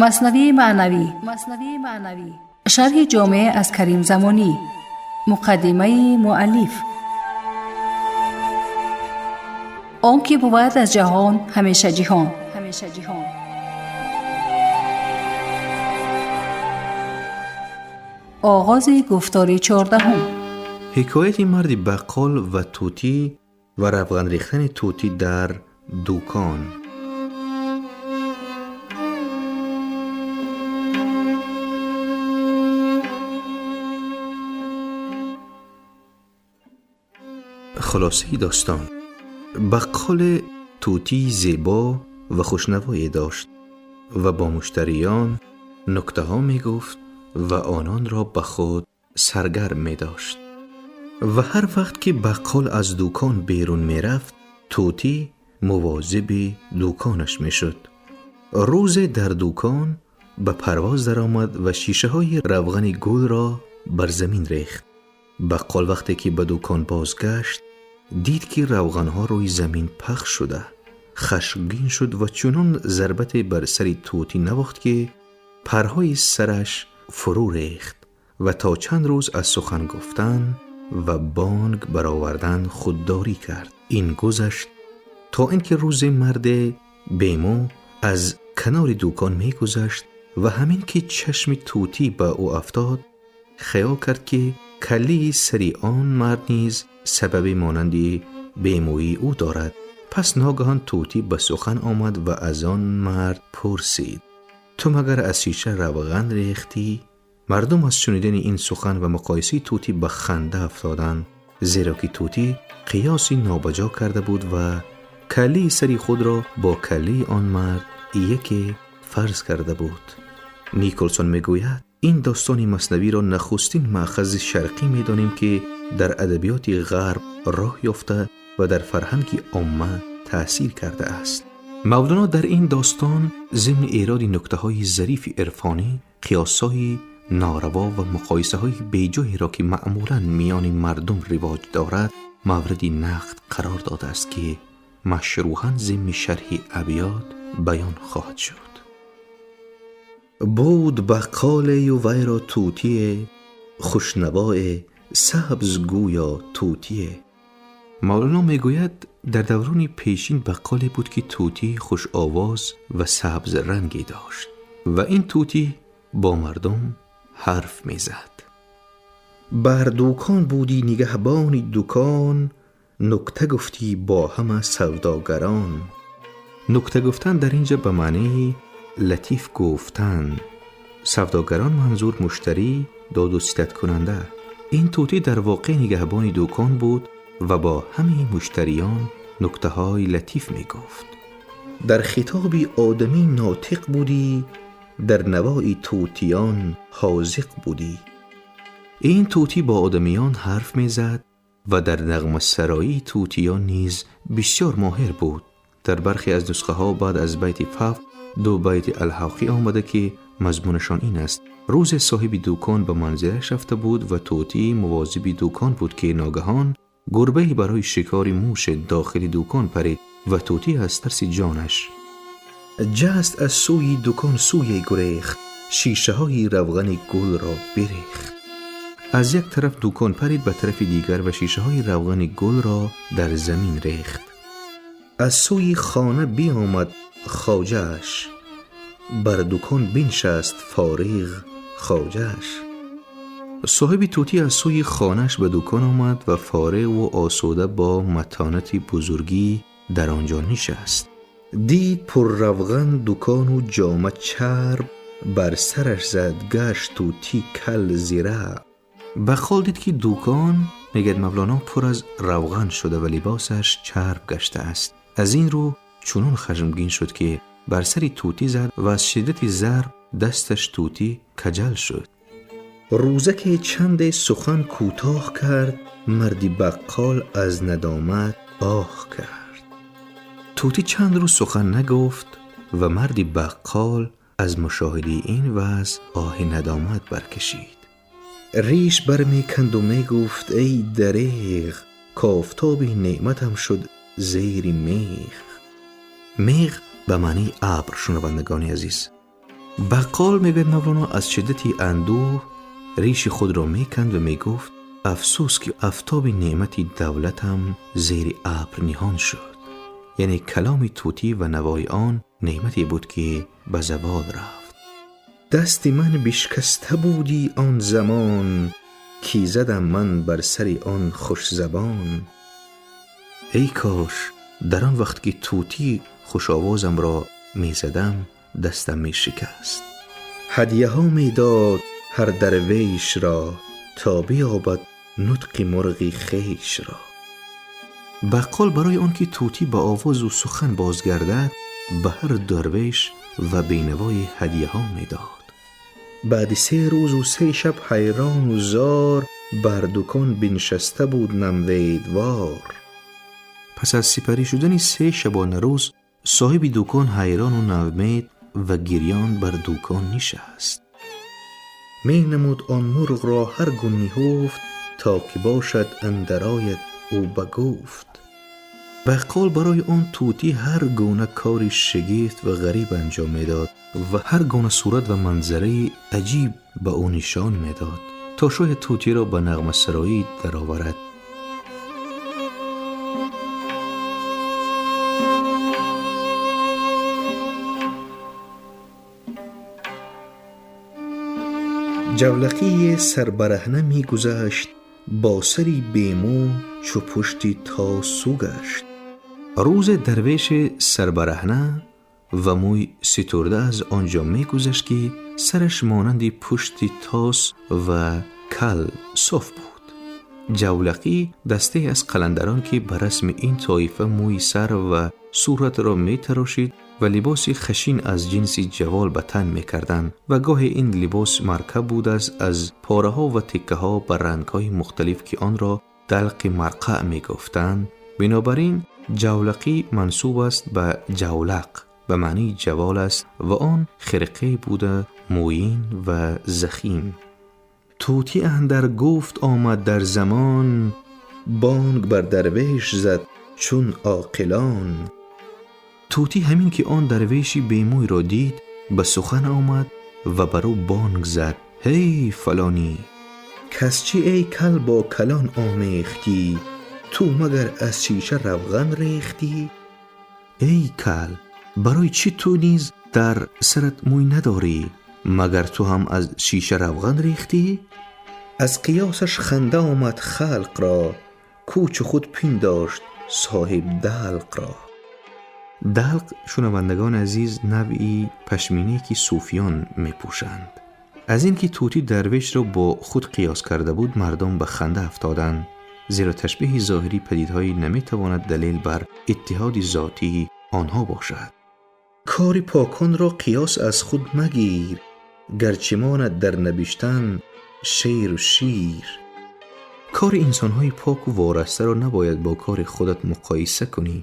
Маснавии маънавӣ, шарҳи ҷомеъ аз Карим Замонӣ, муқаддимаи муаллиф. Он ки бувад аз ҷаҳон ҳамеша ҷиҳон. Оғози гуфтори чордаҳум. Ҳикояти марди баққол ва тӯтӣ ва равған рехтани тӯтӣ дар дукон. Хулосаи достон. Баққол тӯтии зебо ва хушнавое дошт ва бо муштариён нуктаҳо мегуфт ва ононро ба худ саргарм медошт. Ва ҳар вақт ки баққол аз дукон берун мерафт, тӯтӣ мувозиби дуконаш мешуд. Рӯзе дар дукон ба парвоз даромад ва шишаҳои равғани гулро бар замин рехт. Баққол вақте ки ба дукон бозгашт, дид ки равғанҳо рӯи замин пахш шуда. Хашмгин шуд ва чунон зарбате бар сари тӯтӣ навохт, ки парҳои сараш фурӯ рехт ва то чанд рӯз аз сухан гуфтан ва бонг баровардан худдорӣ кард. Ин гузашт то ин ки рӯзе марде бемӯ аз канори дукон мегузашт ва ҳамин ки чашми тӯтӣ ба ӯ афтод, хаёл кард, ки каллаи сари он мард низ сабаби монанди бемӯии ӯ дорад. Пас ногаҳон тӯтӣ ба сухан омад ва аз он мард пурсид: ту магар аз шиша равған рехтӣ? Мардум аз шунидани ин сухан ва муқоисаи тӯтӣ ба ханда афтоданд, зеро ки тӯтӣ қиёси нобаҷо карда буд ва каллаи сари худро бо каллаи он мард яке фарз карда буд. Николсон мегӯяд, ин достони маснавиро нахустин маъхази шарқӣ медонем, ки дар адабиёти ғарб роҳ ёфта ва дар фарҳанги омма таъсир кардааст. Мавлоно дар ин достон зимни эроди нуктаҳои зарифи ирфонӣ, қиёсҳои нораво ва муқоисаҳои беҷоеро, ки маъмулан миёни мардум ривоҷ дорад, мавриди нақд қарор додааст, ки машрӯҳан зимни шарҳи абёт баён хоҳад шуд. Буд баққолею вайро тӯтие, хушнавое, сабз гӯё тӯтие. Мавлоно мегӯяд, дар даврони пешин баққоле буд, ки тӯтии хушовоз ва сабзранге дошт ва ин тӯтӣ бо мардум ҳарф мезад. Бар дукон будӣ нигаҳбони дукон, нукта гуфтӣ бо ҳама савдогарон. Нукта гуфтан дар ин ҷо ба маънии латиф гуфтан. Савдогарон манзур муштарӣ, доду ситадкунанда. Ин тӯтӣ дар воқеъ нигаҳбони дукон буд ва бо ҳамаи муштариён нуктаҳои латиф мегуфт. Дар хитоби одамӣ нотиқ будӣ, дар навои тӯтиён ҳозиқ будӣ. Ин тӯтӣ бо одамиён ҳарф мезад ва дар нағмасароии тӯтиён низ бисёр моҳир буд. Дар бархе аз нусхаҳо баъд аз байти фавқ ду байти алҳоқӣ омада, ки мазмунашон ин аст: рӯзе соҳиби дукон ба манзилаш рафта буд ва тӯтӣ мувозиби дукон буд, ки ногаҳон гурбае барои шикори муш дохили дукон парид ва тӯтӣ аз тарси ҷонаш ҷаст аз сӯи дукон сӯе гурехт, шишаҳои равғани гулро бирехт. Аз як тараф дукон парид ба тарафи дигар ва шишаҳои равғани гулро дар замин рехт. Аз сӯи хона биомад хоҷааш, бар дукон биншаст фориғ хоҷааш. Соҳиби тӯтӣ аз сӯи хонааш ба дукон омад ва фориғу осуда бо матонати бузургӣ дар он ҷо нишаст. Дид пурравған дукону ҷома чарб, бар сараш зад гашт тӯтӣ кал зира. Баққол дид, ки дукон, мегӯяд Мавлоно, пур аз равған шуда ва либосаш чарб гаштааст. Аз ин рӯ чунон хашмгин шуд, ки бар сари тӯтӣ зад ва аз шиддати зарб дасташ тӯтӣ каҷал шуд. Рӯзаке чанде сухан кӯтоҳ кард, марди баққол аз надомат оҳ кард. Тӯтӣ чанд рӯз сухан нагуфт ва марди баққол аз мушоҳидаи ин вазъ оҳи надомат баркашид. Риш бармеканду мегуфт: эй дареғ, кофтоби неъматам шуд зери меғ. Меғ ба маънии абр, шунавандагони азиз. Баққол, мегӯяд Мавлоно, аз шиддати андӯҳ риши худро меканд ва мегуфт: афсӯс, ки афтоби неъмати давлатам зери абр ниҳон шуд. Яъне каломи тӯтӣ ва навои он неъмате буд, ки ба завол рафт. Дасти ман бишкаста будӣ он замон, ки задам ман бар сари он хушзабон. Эй кош дар он вақт ки тӯтӣ хушовозамро мезадам, дастам мешикаст. Ҳадияҳо медод ҳар дарвешро, то биёбад нутқи мурғи хешро. Баққол барои он ки тӯтӣ ба овозу сухан бозгардад, ба ҳар дарвеш ва бенавое ҳадияҳо медод. Баъди 3 рӯзу 3 шаб ҳайрону зор бар дукон биншаста буд намведвор. Пас аз сипарӣ шудани 3 шабонарӯз соҳиби дукон ҳайрону навмед ва гирён бар дукон нишаст. Менамуд он мурғро ҳар гун ниҳуфт, то ки бошад андар ояд ӯ ба гуфт. Баққол барои он тӯтӣ ҳар гуна кори шигифт ва ғариб анҷом медод ва ҳар гуна сурат ва манзараи аҷиб ба ӯ нишон медод, то шояд тӯтиро ба нағмасароӣ дароварад. Ҷавлақии сарбараҳна мегузашт, бо сари бемӯ чу пушти тосу гашт. Рӯзе дарвеши сарбараҳна ва мӯй ситурда аз он ҷо мегузашт, ки сараш монанди пушти тос ва кал соф буд. Ҷавлақӣ дастае аз қаландарон, ки ба расми ин тоифа мӯи сар ва суратро метарошид ва либоси хашин аз ҷинси ҷавол ба тан мекарданд ва гоҳе ин либос маркаб будааст аз пораҳо ва тиккаҳо ба рангҳои мухталиф, ки онро далқи марқаъ мегуфтанд. Бинобар ин ҷавлақӣ мансуб аст ба ҷавлақ, ба маънии ҷавол аст ва он хирқе буда мӯин ва захим. Тӯтӣ андар гуфт омад дар замон, бонг бар дарвеш зад чун оқилон. Тӯтӣ ҳамин ки он дарвеши бемӯйро дид, ба сухан омад ва бар ӯ бонг зад: ҳей фалонӣ! Кас чӣ эй кал бо калон омехтӣ, ту магар аз шиша равған рехтӣ? Эй кал, барои чӣ ту низ дар сарат мӯй надорӣ? Магар ту ҳам аз шиша равған рехтӣ? Аз қиёсаш ханда омад халқро, кӯчу худ пиндошт соҳиб далқро. Далқ, шунавандагони азиз, навъи пашминае ки сӯфиён мепӯшанд. Аз ин ки тӯтӣ дарвешро бо худ қиёс карда буд, мардум ба ханда афтоданд, зеро ташбеҳи зоҳирии падидҳое наметавонад далел бар иттиҳоди зотии онҳо бошад. Кори поконро қиёс аз худ магир, гарчи монад дар навиштан шеъру шир. Кори инсонҳои поку ворастаро набояд бо кори худат муқоиса кунӣ,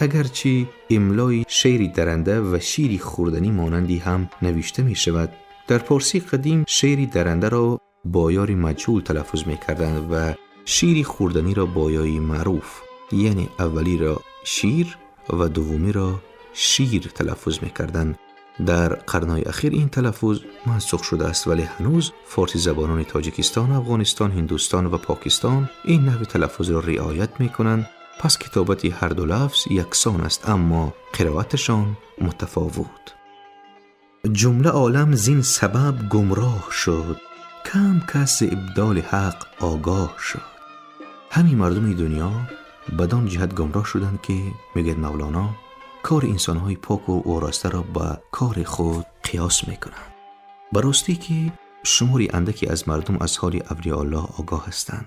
агарчи имлои шеъри даранда ва шири хӯрданӣ монанди ҳам навишта мешавад. Дар порсии қадим шеъри дарандаро бо ёри маҷҳул талаффуз мекарданд ва шири хӯрданиро бо ёи маъруф, яъне аввалиро шир ва дуввумиро шир талаффуз мекарданд. Дар қарнҳои ахир ин талаффуз мансух шудааст, вале ҳанӯз форсизабонони Тоҷикистон, Афғонистон, Ҳиндустон ва Покистон ин наҳви талаффузро риоят мекунанд. Пас китобати ҳар ду лафз яксон аст, аммо қироаташон мутафовут. Ҷумла олам зин сабаб гумроҳ шуд, кам кас зи ибдоли ҳақ огоҳ шуд. Ҳамин мардуми дунё бадон ҷиҳат гумроҳ шуданд, ки, мегӯяд Мавлоно, кори инсонҳои поку орастаро ба кори худ қиёс мекунанд. Ба ростӣ ки шумори андаке аз мардум аз ҳоли авлиёаллоҳ огоҳ ҳастанд.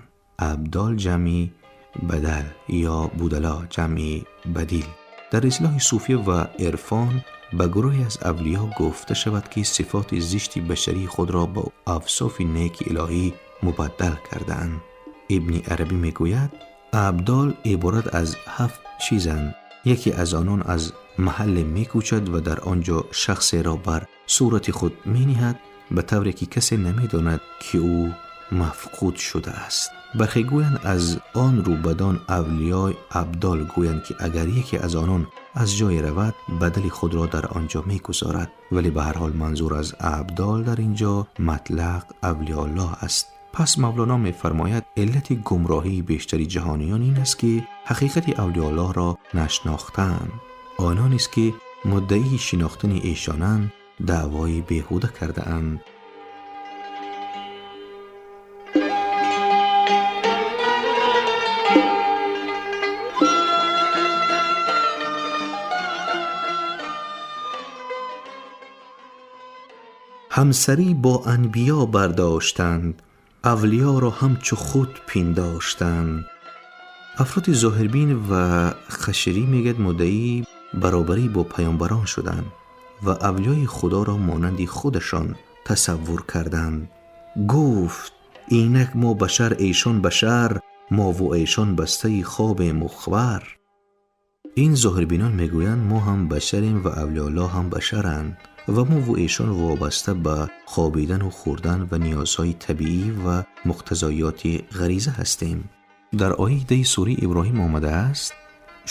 Абдол ҷамъи бадал ё будало ҷамъи бадил. Дар ислоҳи сӯфия ва ирфон ба гурӯҳе аз авлиё гуфта шавад, ки сифоти зишти башарии худро ба авсофи неки илоҳӣ мубаддал кардаанд. Ибни Арабӣ мегӯяд: абдол иборат аз ҳафт чизанд. Яке аз онон аз маҳалле мекӯчад ва дар он ҷо шахсеро бар сурати худ мениҳад, ба тавре ки касе намедонад, ки ӯ мафқуд шудааст. Бархе гӯянд аз он рӯ бадон авлиёи абдол гӯянд ки агар яке аз онон аз ҷое равад, бадали худро дар он ҷо мегузорад. Вале ба ҳар ҳол манзур аз абдол дар ин ҷо матлақ авлиёаллоҳ аст. Пас Мавлоно мефармояд иллати гумроҳии бештари ҷаҳониён ин аст ки ҳақиқати авлиёаллоҳро нашнохтаанд. Ононест ки муддаии шинохтани эшонанд, даъвои беҳуда кардаанд. Ҳамсарӣ бо анбиё бардоштанд, авлиёро ҳамчу худ пиндоштанд. Афроди зоҳирбин ва хаширӣ мегӯяд муддаии баробарӣ бо паёмбарон шуданд ва авлиёи худоро монанди худашон тасаввур карданд. Гуфт инак мо башар, эшон башар, мову эшон бастаи хобем мухвар. Ин зоҳирбинон мегӯянд мо ҳам башарем ва авлиёаллоҳ ҳам башаранд ва мову эшон вобаста ба хобидану хӯрдан ва ниёзҳои табиӣ ва муқтазоёти ғариза ҳастем. Дар ояи 10 сураи Иброҳим омадааст: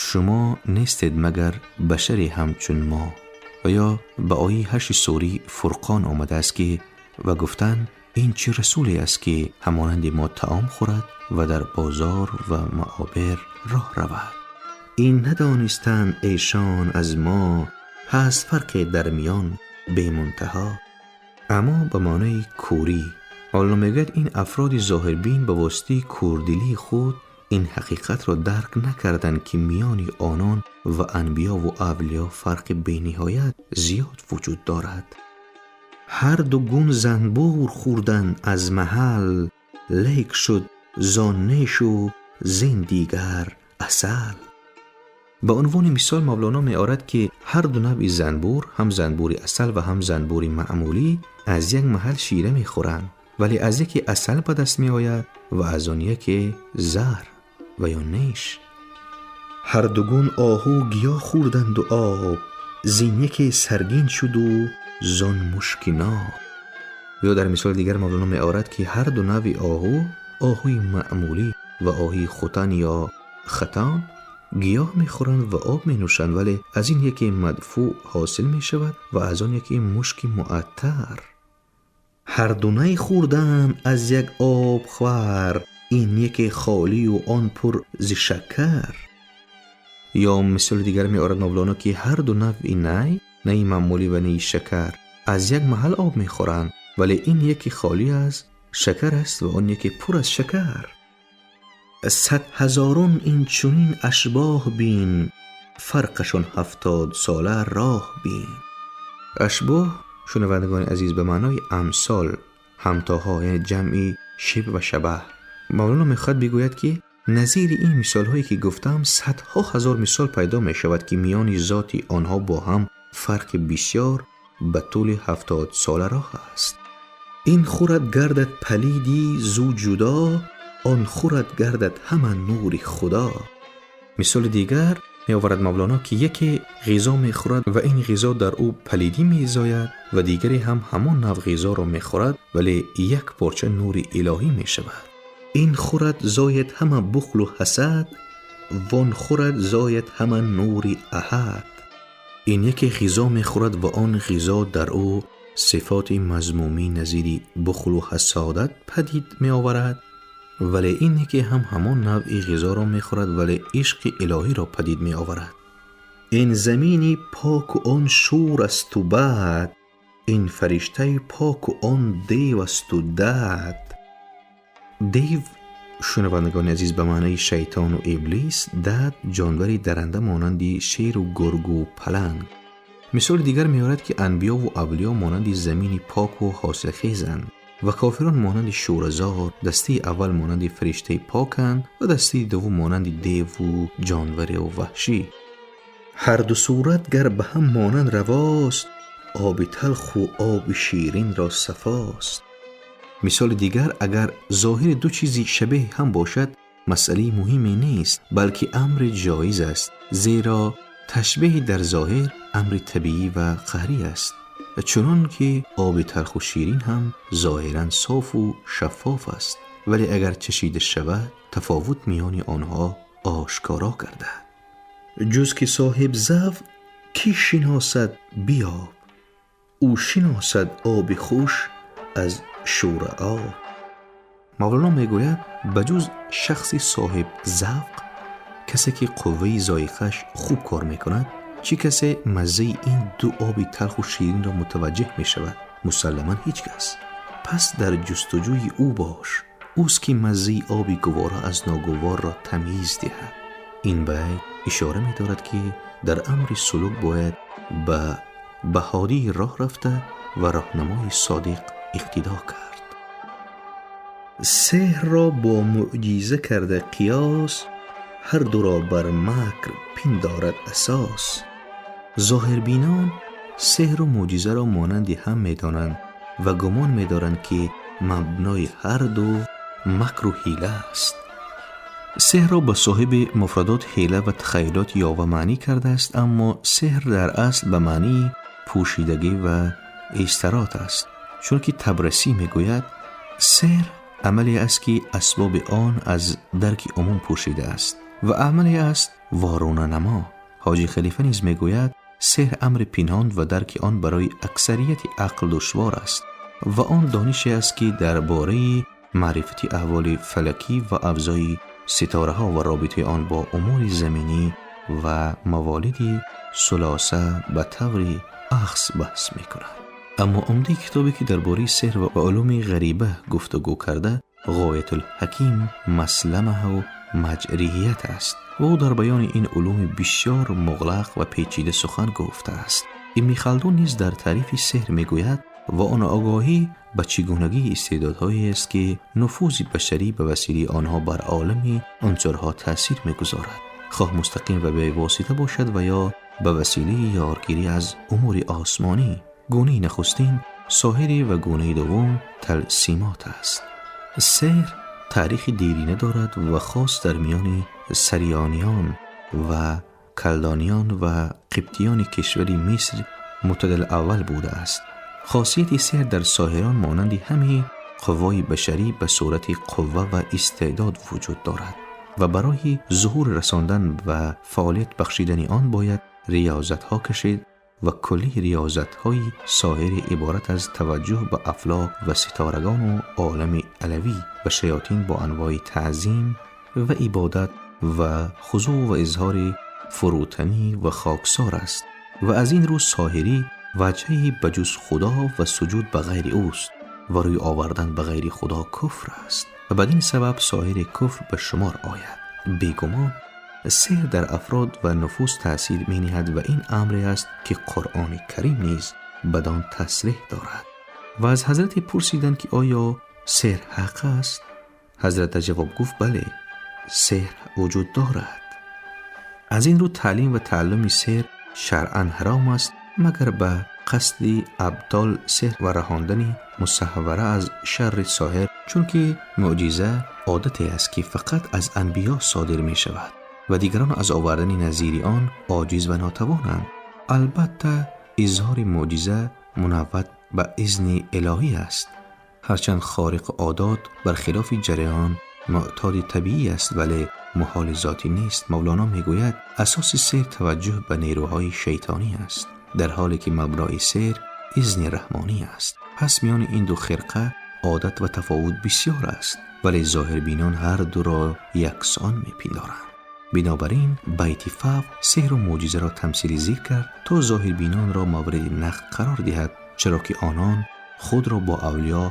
шумо нестед магар башаре ҳамчун мо. Ва ё ба ояи 8 сураи Фурқон омадааст ки ва гуфтанд ин чӣ расуле аст ки ҳамонанди мо таом хӯрад ва дар бозор ва маобир роҳ равад. Ин надонистанд эшон аз мо, ҳаст фарқе дар миён бемунтаҳо. Аммо ба маънои кӯрӣ. Мавлоно мегӯяд ин афроди зоҳирбин ба воситаи кӯрдилии худ ин ҳақиқатро дарк накарданд ки миёни онон ва анбиё ва авлиё фарқи бениҳоят зиёд вуҷуд дорад. Ҳар ду гун занбур хӯрдан аз маҳал, лек шуд зон нешу зин дигар асал. Ба унвони мисол Мавлоно меорад ки ҳар ду навъи занбур, ҳам занбури асал ва ҳам занбури маъмулӣ, аз як маҳал шира мехӯранд, вале аз яке асал ба даст меояд ва аз он яке заҳр ва ё неш. Ҳар ду гун оҳу гиёҳ хӯрданду об, зин яке саргин шуду зон мушки ноб. Ё дар мисоли дигар Мавлоно меорад ки ҳар ду навъи оҳу, оҳуи маъмулӣ ва оҳуи хутан ё хатан, гиёҳ мехӯранд ва об менӯшанд, вале аз ин яке мадфӯъ ҳосил мешавад ва аз он яке мушки муаттар. Ҳар ду най хӯрдан аз як обхвар, ин яке холию он пур зи шакар. Ё мисоли дигар меорад Мавлоно ки ҳар ду навъи най, найи маъмулӣ ва найи шакар, аз як маҳал об мехӯранд, вале ин яке холӣ аз шакар аст ва он яке пур аз шакар. Сад ҳазорон ин чунин ашбоҳ бин, фарқашон 70 сола роҳ бин. Ашбоҳ, шунавандагони азиз, ба маънои амсол, ҳамтоҳо, яъне ҷамъи шиб ва шабаҳ. Мавлоно мехоҳад бигӯяд ки назири ин мисолҳое ки гуфтам, садҳо ҳазор мисол пайдо мешавад ки миёни зоти онҳо бо ҳам фарқи бисёр ба тӯли 70 сола роҳ аст. Ин хӯрад гардад палиди зу ҷудо, он хӯрад гардад ҳама нури Худо. Мисоли дигар меоварад Мавлоно ки яке ғизо мехӯрад ва ин ғизо дар ӯ палидӣ мезояд ва дигаре ҳам ҳамон нав ғизоро мехӯрад, вале як порча нури илоҳӣ мешавад. Ин хӯрад зояд ҳама бухлу ҳасад, вон хӯрад зояд ҳама нури аҳад. Ин яке ғизо мехӯрад ва он ғизо дар ӯ сифоти мазмумӣ назири бухлу ҳасодат падид меоварад, вале ин яке ҳам ҳамон навъи ғизоро мехӯрад, вале ишқи илоҳиро падид меоварад. Ин замини поку он шӯр асту бад, ин фариштаи поку он дев асту дад. Дев, шунавандагони азиз, ба маънои шайтону иблис, дад ҷонвари даранда монанди шеру гургу паланг. Мисоли дигар меорад ки анбиёву авлиё монанди замини поку ҳосилхезанд ва кофирон монанди шӯразор, дастаи аввал монанди фариштаи поканд ва дастаи дуввум монанди деву ҷонвару ваҳшӣ. Ҳар ду сурат гар ба ҳам монанд равост, оби талху оби ширинро сафост. Мисоли дигар, агар зоҳири ду чизи шабеҳ ҳам бошад, масъалаи муҳиме нест, балки амри ҷоиз аст, зеро ташбеҳи дар зоҳир амри табиӣ ва қаҳрӣ аст. Чунон ки оби талху ширин ҳам зоҳиран софу шаффоф аст, вале агар чашида шавад, тафовут миёни онҳо ошкоро гардад. Ҷуз ки соҳиб завқ кӣ шиносад биёб, ӯ шиносад оби хуш аз шӯра об. Мавлоно мегӯяд, ба ҷуз шахси соҳиб завқ, касе ки қувваи зоиқааш хуб кор мекунад, чӣ касе маззаи ин ду оби талху ширинро мутаваҷҷеҳ мешавад? Мусалламан ҳеҷ кас. Пас дар ҷустуҷӯи ӯ бош, ӯст ки маззаи оби гувора аз ногуворро тамйиз диҳад. Ин байт ишора медорад, ки дар амри сулук бояд ба баҳодии роҳ рафта ва роҳнамои содиқ иқтидо кард. Сеҳрро бо мӯъҷиза карда қиёс, ҳар дуро бар макр пиндорад асос. Зоҳирбинон сеҳру мӯъҷизаро монанди ҳам медонанд ва гумон медоранд, ки мабнои ҳар ду макру ҳила аст. Сеҳрро ба соҳиби муфрадот ҳила ва тахайюлот ёва маънӣ кардааст, аммо сеҳр дар асл ба маънии пӯшидагӣ ва истирот аст. Чунки Табрасӣ мегӯяд, сеҳр амале аст, ки асбоби он аз дарки умум пӯшида аст ва амале аст воронанамо. Ҳоҷи Халифа низ мегӯяд, сеҳр амри пинҳон ва дарки он барои аксарияти ақл душвор аст ва он донише аст, ки дар бораи маърифати аҳволи фалакӣ ва авзои ситораҳо ва робитаи он бо умури заминӣ ва маволиди сулоса ба таври ахз баҳс мекунад. Аммо умдаи китобе, ки дар бораи сеҳр ва улуми ғариба гуфтугӯ карда, Ғоятулҳаким масламаҳу маҷриҳият аст ва ӯ дар баёни ин улуми бисёр муғлақ ва печида сухан гуфтааст. Ибни Халдун низ дар таърифи сеҳр мегӯяд, ва он огоҳӣ ба чигунагии истеъдодҳоест, ки нуфузи башарӣ ба василаи онҳо бар олами унсурҳо таъсир мегузорад, хоҳ мустақим ва бевосита бошад ва ё ба василаи ёргирӣ аз умури осмонӣ. Гунаи нахустин соҳире ва гунаи дуввум талсимот аст. Сеҳр таърихи дерина дорад ва хос дар миёни сариёниён ва калдониён ва қибтиёни кишвари Миср мутадил аввал будааст. Хосияти сеҳр дар соҳирон монанди ҳамаи қуввои башарӣ ба сурати қувва ва истеъдод вуҷуд дорад ва барои зуҳур расондан ва фаъолият бахшидани он бояд риёзатҳо кашид ва кулли риёзатҳои соҳири иборат аз таваҷҷӯҳ ба афлок ва ситорагону олами алавӣ ва шаётин бо анвои таъзим ва ибодат ва хузӯъ ва изҳори фурӯтанӣ ва хоксор аст ва аз ин рӯ соҳирӣ ваҷҳи ба ҷуз Худо ва суҷуд ба ғайри ӯст ва рӯй овардан ба ғайри Худо куфр аст ва бадин сабаб соҳири куфр ба шумор ояд. Бегумон сеҳр дар афрод ва нуфус таъсир мениҳад ва ин амре аст, ки Қуръони Карим низ бадон тасреҳ дорад. Ва аз ҳазрате пурсиданд, ки оё сеҳр ҳақ аст? Ҳазрат дар ҷавоб гуфт, бале, сеҳр вуҷуд дорад. Аз ин рӯ таълим ва тааллуми сеҳр шаръан ҳаром аст, магар ба қасди абдол сеҳр ва раҳондани мусаҳвара аз шарри соҳир, чунки мӯъҷиза одате аст, ки фақат аз анбиё содир мешавад ва дигарон аз овардани назири он оҷиз ва нотавонанд. Албатта изҳори мӯъҷиза мунавват ба изни илоҳӣ аст. Ҳарчанд хориқ одот бар хилофи ҷараён муътоди табиӣ аст, вале муҳоли зотӣ нест. Мавлоно мегӯяд, асоси сеҳр таваҷҷӯҳ ба нерӯҳои шайтонӣ аст, дар ҳоле ки мабнои сеҳр изни раҳмонӣ аст. Пас миёни ин ду хирқа одат ва тафовут бисёр аст, вале зоҳирбинон ҳар дуро яксон мепиндоранд. Бинобар ин байти фавқ сеҳру мӯъҷизаро тамсили зир кард, то зоҳирбинонро мавриди нақд қарор диҳад, чаро ки онон худро бо авлиё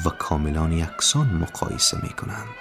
ва комилон яксон муқоиса мекунанд.